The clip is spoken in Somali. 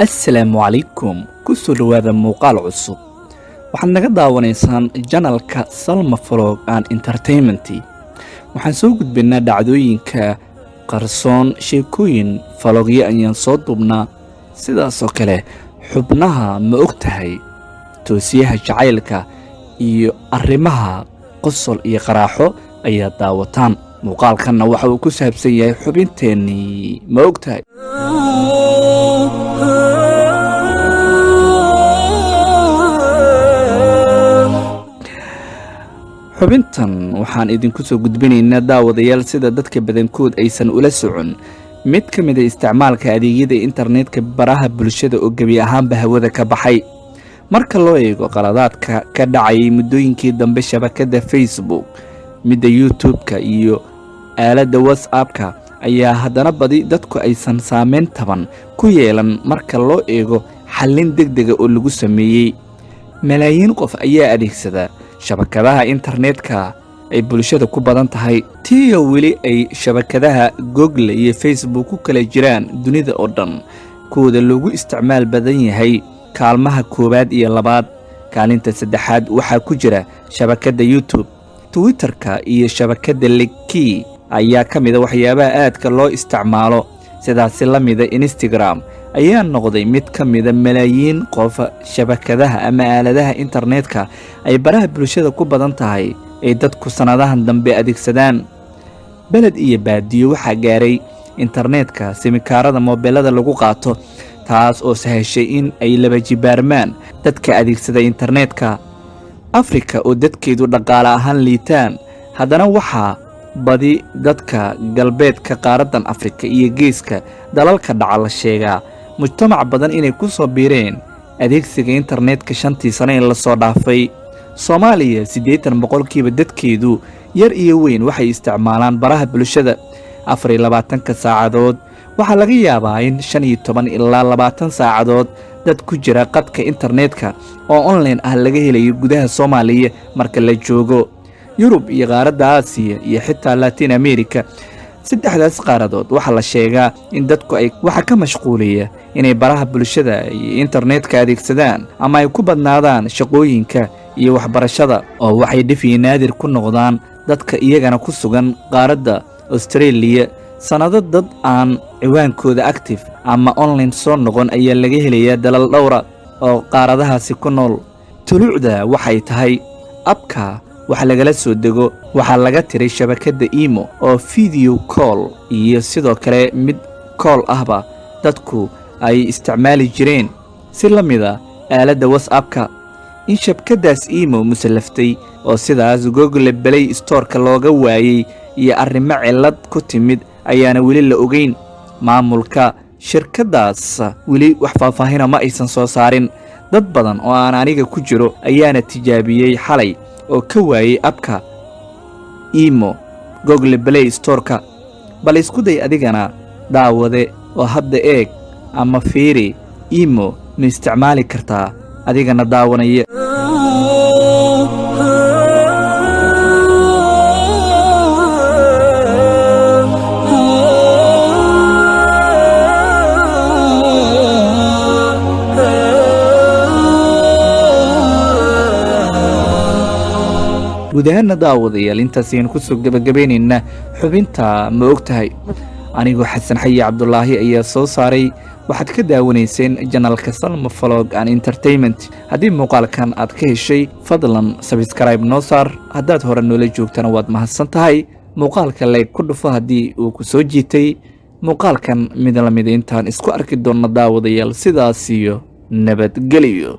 Assalaamu calaykum, kusoo dhowaada muuqaal cusub. Waxaad naga daawanaysaan channelka Salma Vlog and Entertainment. Waxaan soo gudbinaa dhacdooyinka qarsoon, sheekooyin, vlogyo ayaan soo duubnaa. Sidaasoo kale xubnaha ma og tahay, toosiyaha jacaylka iyo arrimaha qosol iyo qaraaxo ayaad daawataan. Muuqaalkanna waxa uu ku saabsan yahay xubinteennii ma og tahay. Xubintan waxaan idinku soo gudbinaynaa, daawadayaal, sida dadka badankood aysan ula socon mid ka mid a isticmaalka adeegyada internetka baraha bulshada oo gebi ahaanba hawada ka baxay. Marka loo eego qaladaadka ka dhacayay muddooyinkii dambe shabakadda Facebook, midda YouTube-ka iyo aaladda WhatsApp-ka, ayaa haddana badi dadku aysan saameyn taban ku yeelan marka loo eego xallin degdega oo lagu sameeyey. Malaayiin qof ayaa adeegsada shabakadaha internetka ay bulshada ku badan tahay, tiyo weli ay shabakadaha Google iyo Facebook ku kala jiraan dunida oo dhan kuwooda loogu isticmaal badan yahay kaalmaha koowaad iyo labaad. Kaalinta saddexaad waxaa ku jira shabakadda YouTube. Twitterka iyo shabakadda Likee ayaa ka mida waxyaabaha aadka loo isticmaalo. Sidaasi la mida Instagram ayaa noqday mid ka mida malaayiin qof shabakadaha ama aaladaha internetka ay baraha bulshada ku badan tahay ay dadku sannadahan dambe adeegsadaan. Beled iyo baadiyo waxaa gaaray internetka simikaarada moobeelada lagu qaato, taas oo sahashay in ay laba jibaarmaan dadka adeegsada internetka. Afrika oo dadkeedu dhaqaale ahaan liitaan, haddana waxaa badi dadka galbeedka qaaraddan Afrika iyo geeska dalalka dhaca la sheegaa mujtamac badan inay ku soo biireen adeegsiga internetka 5tii sano ee lasoo dhaafay. Soomaaliya 80% dadkeedu yar iyo weyn waxay isticmaalaan baraha bulshada 24-ka saacadood. Waxaa laga yaabaa in 15 ilaa 20 saacadood dad ku jira qadka internetka oo online ah laga helayo gudaha Soomaaliya. Marka la joogo Yurub iyo qaaradda Aasiya iyo xitaa Latin America, saddexdaas qaaradood waxaa la sheegaa in dadku ay waxa ka mashquuliya inay baraha bulshada iyo internetka adeegsadaan ama ay ku badnaadaan shaqooyinka iyo waxbarashada, oo waxay dhif iyo naadir ku noqdaan dadka iyagana ku sugan qaaradda Australia. Sannado dad aan ciwaankooda active ama online soo noqon ayaa laga helayaa dalal dhowra oo qaaradahaasi ku nool. Tulucda waxay tahay appka wax lagala soo dego waxaa laga tiray shabakadda Imo oo video call iyo sidoo kale mid call ahba dadku ay isticmaali jireen, si la mida aaladda WhatsAppka. In shabkaddaas Imo musallaftay oo sidaas Google Play Storeka looga waayey iyo arrimo cillad ku timid ayaana weli la ogeyn. Maamulka shirkaddaas weli wax faahfaahina ma aysan soo saarin. Dad badan oo aan aniga ku jiro ayaana tijaabiyey xalay oo ka waayey appka Imo Google Play Storeka. Bal isku day adigana, daawade, oo hadda eeg ama fiiri, Imo ma isticmaali kartaa adigana daawanaya? Guud ahaana, daawadayaal, intaas ayaan kusoo gebagabeynaynaa xubinta ma og tahay. Anigoo Xasan Xayi Cabdulaahi ayaa soo saaray. Waxaad ka daawanayseen channelka Salma Vlog and Entertainment. Haddii muuqaalkan aad ka heshay, fadlan subscribe noo saar. Haddaad hore noola joogtana, waad mahadsan tahay. Muuqaalka like ku dhufo haddii uu ku soo jiitay. Muuqaalkan mid lamida intaan isku arki doonno, daawadayaal, sidaas iyo nabadgeliyo.